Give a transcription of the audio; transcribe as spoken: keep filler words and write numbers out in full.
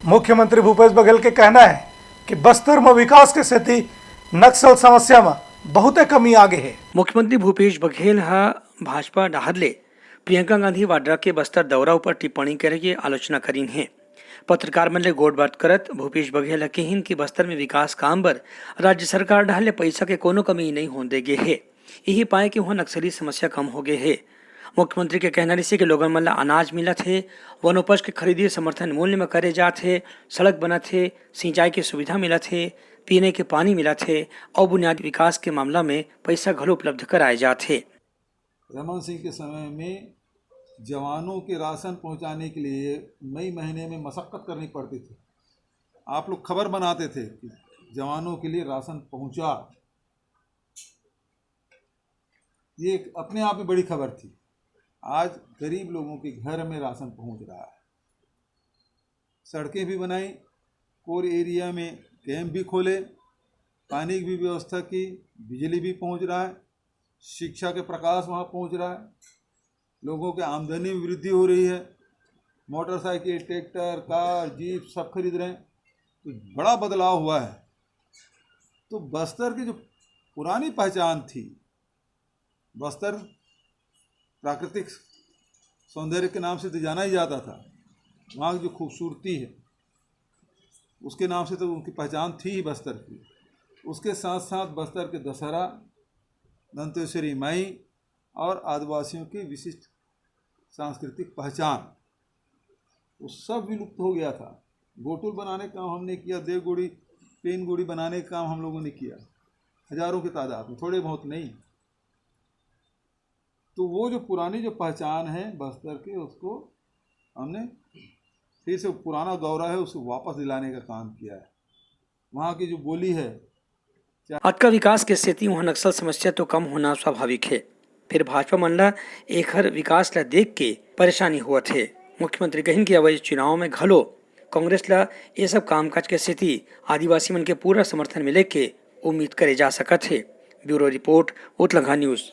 मुख्यमंत्री भूपेश बघेल के कहना है कि बस्तर म विकास के सेती नक्सल समस्या म बहुते कमी आगे हे। मुख्यमंत्री भूपेश बघेल ह भाजपा डहार ले प्रियंका गांधी वाड्रा के बस्तर दौरा ऊपर टिप्पणी करे के आलोचना करीन हे। पत्रकार मन ले गोठबात करत भूपेश बघेल ह कहिन कि बस्तर में विकास काम बर राज्य सरकार डहार ले पइसा के कोनो कमी नइ होन दे गे हे। इही पाए कि उहां नक्सली समस्या कम हो गे हे। मुख्यमंत्री के कहना रिहिसे कि लोगन मन ल अनाज मिलत हे, वनोपज के खरीदी समर्थन मूल्य म करे जात हे, सड़क बनत हे, सिंचाई के सुविधा मिलत हे, पीने के पानी मिलत हे अउ बुनियादी विकास के मामला में पइसा घलो उपलब्ध कराए जात हे। रमन सिंह के समय में जवानों के राशन पहुंचाने के लिए मई महीने में मशक्कत करनी पड़ती थी। आप लोग खबर बनाते थे कि जवानों के लिए राशन पहुंचा, ये एक अपने आप में बड़ी खबर थी। आज गरीब लोगों के घर में राशन पहुंच रहा है। सड़कें भी बनाई, कोर एरिया में कैंप भी खोले, पानी की भी व्यवस्था की, बिजली भी पहुंच रहा है, शिक्षा के प्रकाश वहाँ पहुंच रहा है, लोगों के आमदनी में वृद्धि हो रही है, मोटरसाइकिल, ट्रैक्टर, कार, जीप सब खरीद रहे हैं। तो बड़ा बदलाव हुआ है। तो बस्तर की जो पुरानी पहचान थी, बस्तर प्राकृतिक सौंदर्य के नाम से तो जाना ही जाता था, वहाँ की जो खूबसूरती है उसके नाम से तो उनकी पहचान थी ही बस्तर की। उसके साथ साथ बस्तर के दशहरा, दंतेश्वरी माई और आदिवासियों की विशिष्ट सांस्कृतिक पहचान, वो सब विलुप्त हो गया था। गोटुल बनाने का काम हमने किया, देवगुड़ी, पेनगुड़ी बनाने का काम हम लोगों ने किया, हजारों की तादाद में, थोड़े बहुत नहीं। तो वो जो पुरानी जो पहचान है बस्तर के, उसको हमने फिर से, पुराना गौरव है, उसको वापस दिलाने का काम किया है। वहाँ की जो बोली है, अतका विकास के सेती उहां नक्सल समस्या तो कम होना स्वाभाविक हे, फिर भाजपा मन ला एखर विकास ला देख के परेशानी होवत हे। मुख्यमंत्री कहिन कि अवइया चुनाव में घलो कांग्रेस ला ये सब कामकाज के सेती आदिवासी मन के पूरा समर्थन मिले के उम्मीद करे जा सकत हे। Bureau report, Utlangha news.